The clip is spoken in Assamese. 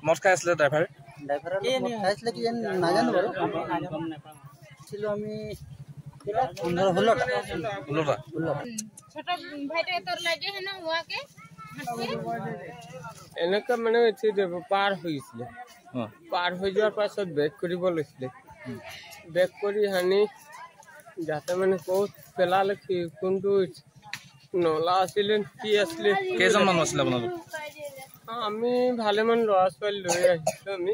মদ খাই আছিলে ড্ৰাইভাৰ? নাজানো বাৰু, আমি 15 16টা। এনেকুৱা মানে পাৰ হৈছিলে, পাৰ হৈ যোৱাৰ পাছত বেক কৰিব লৈছিলে, বেক কৰি আনি যাতে মানে ক'ত পেলালে কি কোনটো নলা আছিলে কি আছিলে। কেইজন মানুহ আছিলে আপোনালোক? আমি ভালেমান ল'ৰা ছোৱালী লৈ আহিছিলোঁ আমি।